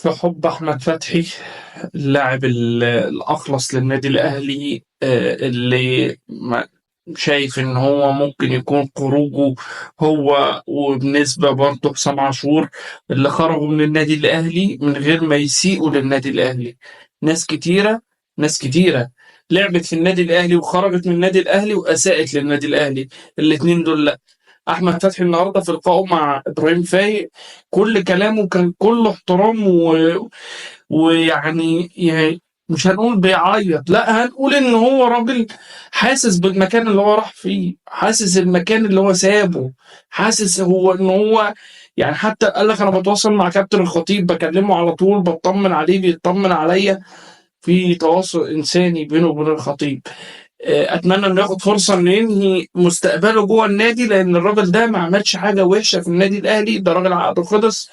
في حب احمد فتحي، اللاعب الاخلص للنادي الاهلي، اللي شايف ان هو ممكن يكون خروجه هو وبنسبة برضه حسام عاشور اللي خرجوا من النادي الاهلي من غير ما يسيئوا للنادي الاهلي. ناس كتيرة، ناس كتيرة لعبت في النادي الاهلي وخرجت من النادي الاهلي واساءت للنادي الاهلي، الاتنين دول لا. احمد فتحي النهارده في لقائه مع ابراهيم فايق كل كلامه كان كله احترام ويعني مش هنقول بيعيط، لا هنقول ان هو راجل حاسس بالمكان اللي هو راح فيه، حاسس المكان اللي هو سابه، حاسس هو ان هو يعني حتى قال لك انا بتواصل مع كابتن الخطيب، بكلمه على طول، بطمن عليه، بيطمن عليا، في تواصل انساني بينه وبين الخطيب. اتمنى انه ياخد فرصة انه ينهي مستقبله جوه النادي، لان الراجل ده ما عملش حاجة وحشة في النادي الاهلي، ده راجل عقده خلص.